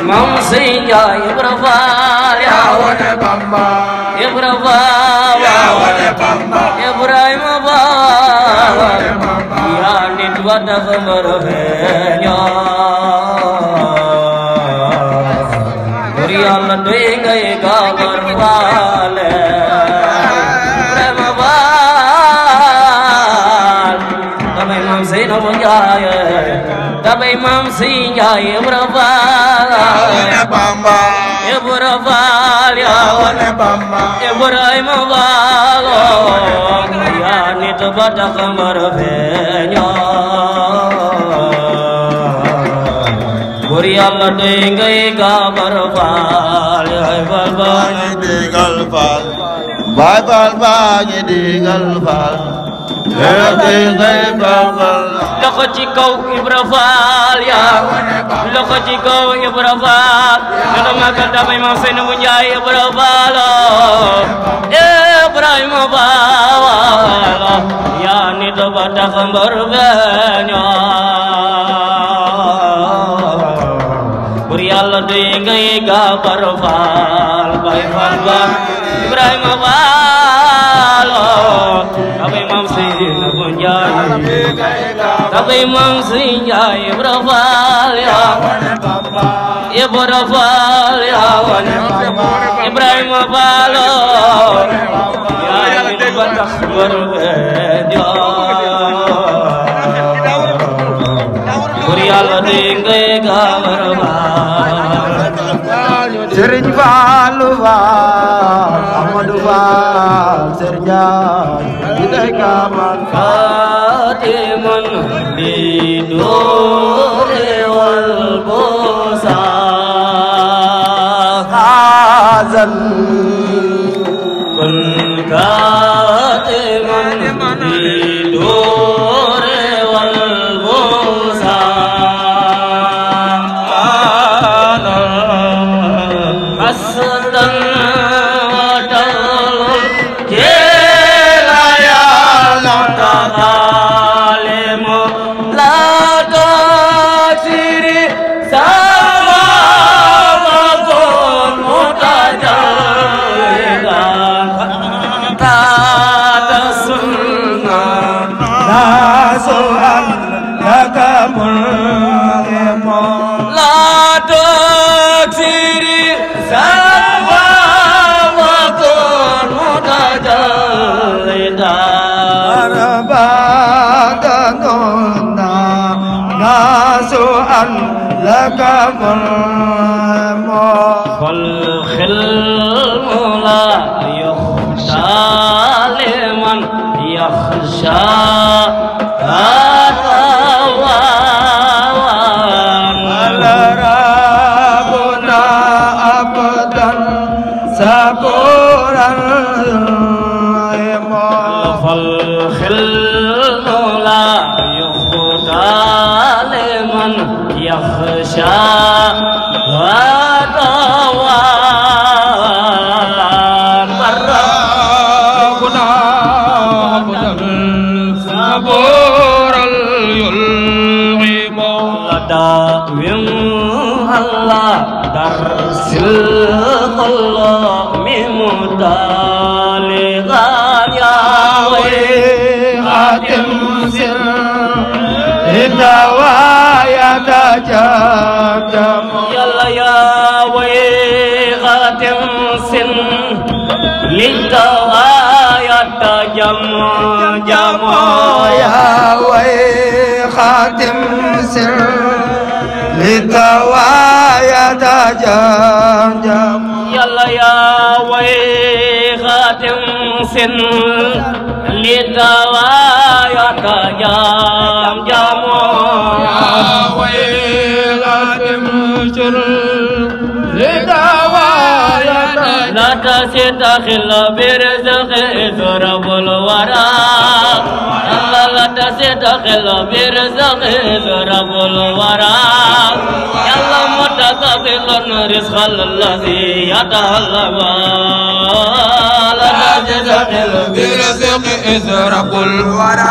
Mam Sinja Ibrahim ya wane Bamba Ibrahim ya wane Bamba Ibrahim Bamba ya nit wada khamar feña Buri Allah doy ngay gabar wale Ibrahim Bal damay Mam Seyna Njaay damay Mam Sinja Ibrahim Bamba Ibrahim ya wane Bamba Ibrahim Balo ya nit bada khamar feña Buri Allah doy ngay gabar fal ay fal bañi digal fal bay fal bañi digal fal loxo ci kaw Ibra Faal ya loxo ci kaw Ibra Faal dana magal damay Mam Seyna Njaay Ibra Faal Ibrahima Faal ya nit ba tax mbar beño bur Yàlla doy ngay gabar faal bay faal ba Ibrahima Faal damay Mam Seyna Njaay damay Mam Seyna Njaay Ibra Faal ya Ibra Faal ya wane Ibrahima Faal ya nit ba tax mbar beño bur Yàlla doy ngay gabar Serigne Fallou Fall Amadou Fall Serigne Ndiaye Kamal Fatiman bi dore wal bosa hazan kun Fatiman bi dore wal bosa لك فالخلم لا يخشى لمن يخشى ربنا أبدا سكورا فالخلم لا يخشى لمن يخشى وطوان ربنا أبدا صبور اليلغم لداوم الله درس الله ممدالغا يا ويغاتم سر الدوايا تجاكم يلا يا ويغاتم سن للدوايا تجمجم يا ويغاتم سن للدوايا تجمجم يلا يا ويغاتم سن للدوايا تجمجم لا تستخل برزق رب الورى لا تستخل برزق رب الورى يلا متقبل رزق الذي يتهلب لا تستخل برزق رب الورى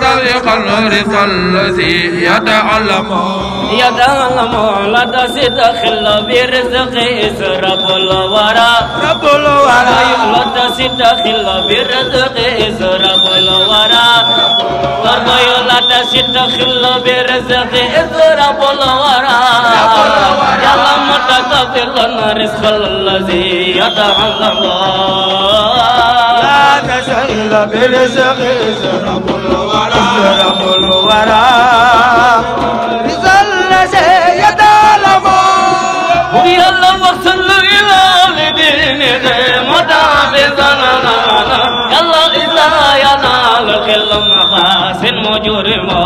طريق الرزق الذي يتعلم لا تستخل برزق إسرب الورى رب الورى لا تستخل برزق إسرب الورى لا تستخل برزق إسرب الورى يا لم تكفل الرزق الذي يتعلم لا تستخل برزق إسرب الورى رب الورى يلا وصل إلى لدينه متعبدنا يلا إذا ينال كل محاسن مجرما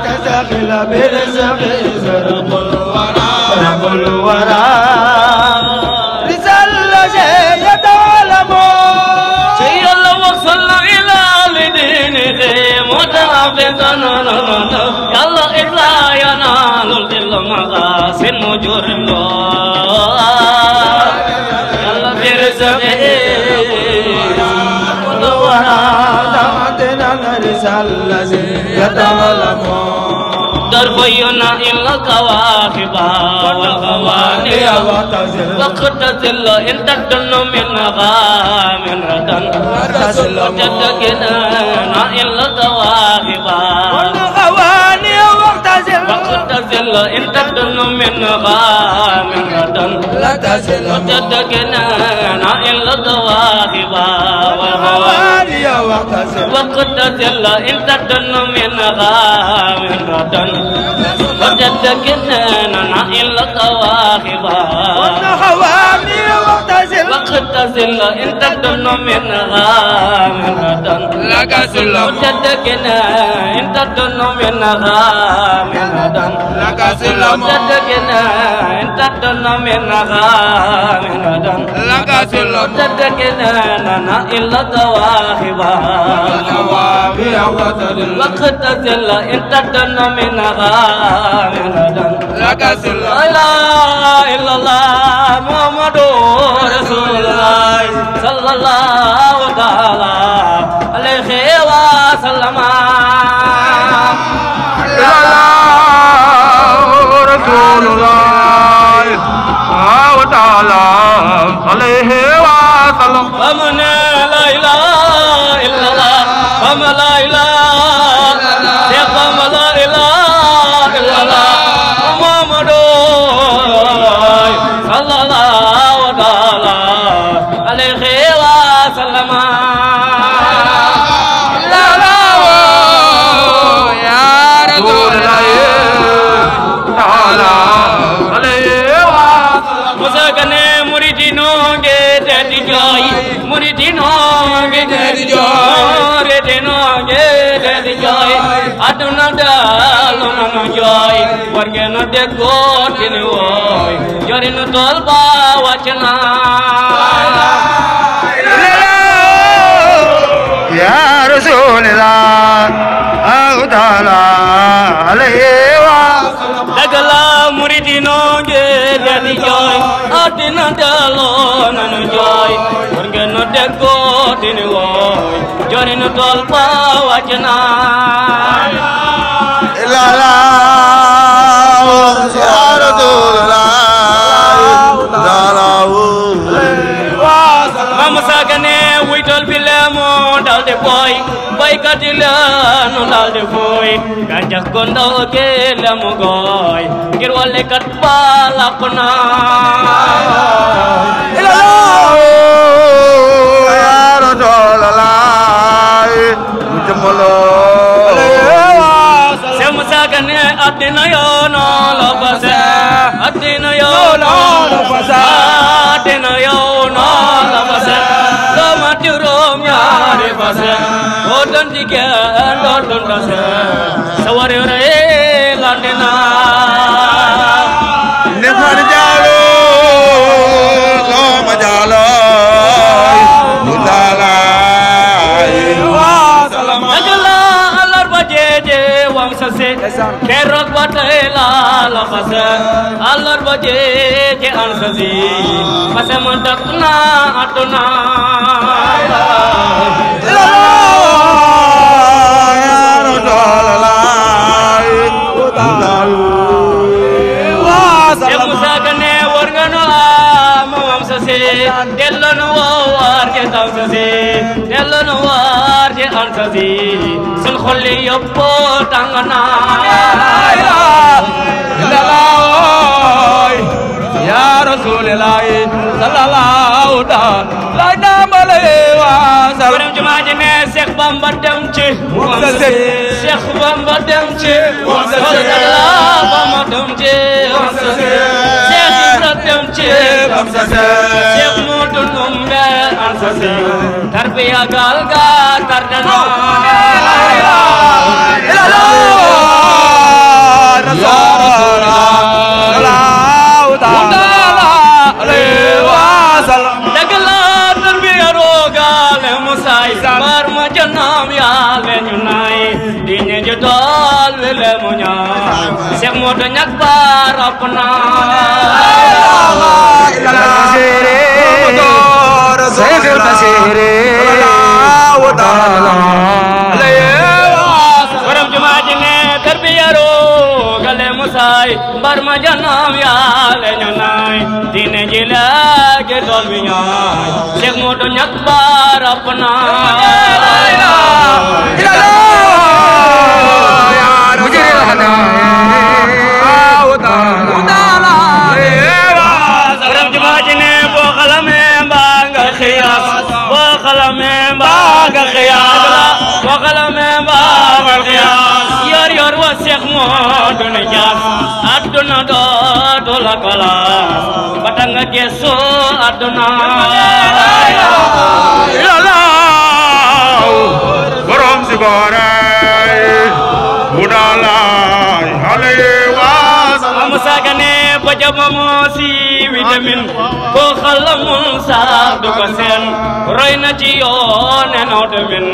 تستخل برزق رب الورى رب الورى رزق يتعلم يلا وصل إلى لدينه متعبدنا يلا إذا ينال كل محاسن مجرما يلا برزق دربينا إلا كواكب والغواني وقتزل إن تدن منها من ردن وتدقنا إلا كواكب والغواني وقتزل إن تدن منها من ردن وتدقنا إلا كواكب والغواني وقتزل إن تدن منها من ردن وتدقنا إلا كواكب والغواني وقتزل إن تدن منها من ردن وتدقنا إن تدن منها من ردن وتدقنا إن تدن منها من ردن وتدقنا إلا كواكب وقتزل إن تدن منها من ردن لا إله إلا الله محمد رسول الله صلى الله تعالى عليه وسلم رسول الله تعالى عليه وسلم ومن لا إله إلا الله ومن لا إله لا إله إلا الله محمد صلى الله تعالى عليه وسلم يا رسول الله تعالى عليه وسلم مسكني مريدينو جدي جاي مريدينو جدي جاي مريدينو جدي جاي aduna dalona no joy wargeno de gotini woy jorino tol ba wachna ya rasulullah ta'ala alayhi wa sallam dagala muridino de joy aduna dalona no joy wargeno de gotini woy jorino tol ba wachna boy katila no dalde boy ganjak gondo ke lamu goy ngir wale kat balakna ya rasulullah jumlo semusagane adina yo no lo basa adina yo no lo basa adina yo no lo basa lo maturom yare basa odon diga odon basa saware re landena ne khar jalo lo majalo mudala agala alar bajeje wam sase kerok batela la basa alar bajeje ansasi basa mantakna atuna musakane wargano amam sase delano war ke tawsase delano war je ansase sun kholi yoppo tangana ya rasulullah sallallahu alaihi wasallam jumajene Cheikh Bamba dem ci Cheikh Bamba dem ci Bamba dem ci Cheikh Ibra dem ci Cheikh Modou Numbe ansase tarbiya gal ga tardana Cheikh Modou ñak barapna Cheikh Basire waram jumaji ne tarbiyaro gale musay bar ma janam ya le ñanay dine jila ge dol mi ñay Cheikh Modou ñak barapna yor wa Cheikh Modou Niass aduna do la kala batanga gesso aduna borom si gore budala halewa musagane bajamo si widamin ko khalamul sa du ko sen roy na ci yoon no demin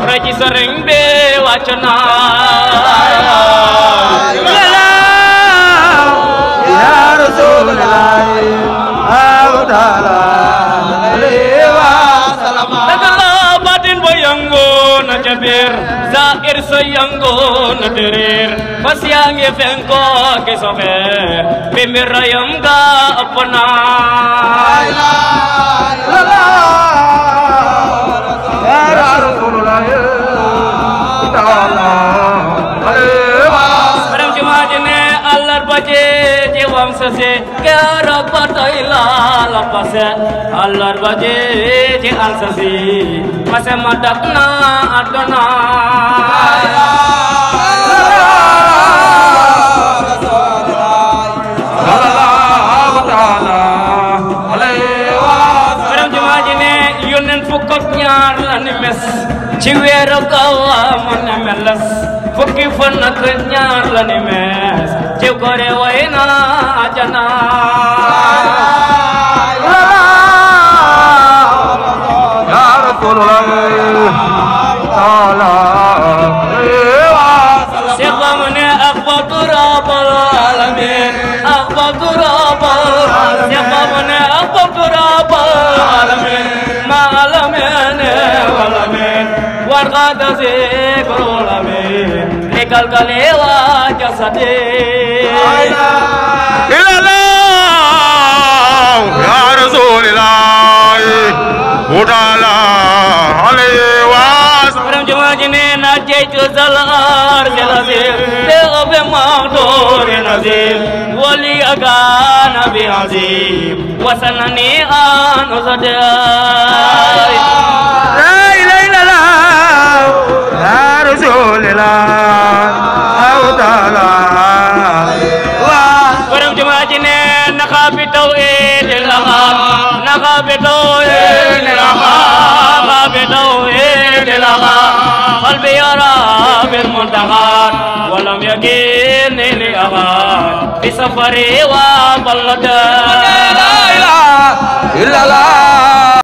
roy ci serigne be wacna ya rasulullah awdala lewa salama dagala batin boyango na jabir zair soyango na derir pasyange fenko ke sofe bimirayam ga apna ya rasulullah ta'ala Param jumajne Allah baje je wamsa se kara pataila la pase Allah baje je ansa se mase madakna adana Param jumajne yonen fukk ñaar la ni mes ci wéru kawa man melas fukki fan ak ñaar la ni mes ci gore wayna ajana ya rasulullah ta'ala Cheikh Bamane akbatu rabbal alamin akbatu rabbal Cheikh Bamane akbatu rabbal alamin ma alamin walamin warqada zikrul amin lekal kalewa jasade ilallah ya rasulullah budala halewa Param jumajine na jeytu zalar jalazir te obe magdore nazir wali aga nabi azim wasanani an uzadai la ilaha illallah ya rasulullah awdala Param jumajine nakhabi tawhid al-akhar nakhabi tawhid al-akhar nakhabi tawhid al-akhar qalbi yara bil muntahat walam yakin li aghar fi safari wa balada la ilaha illallah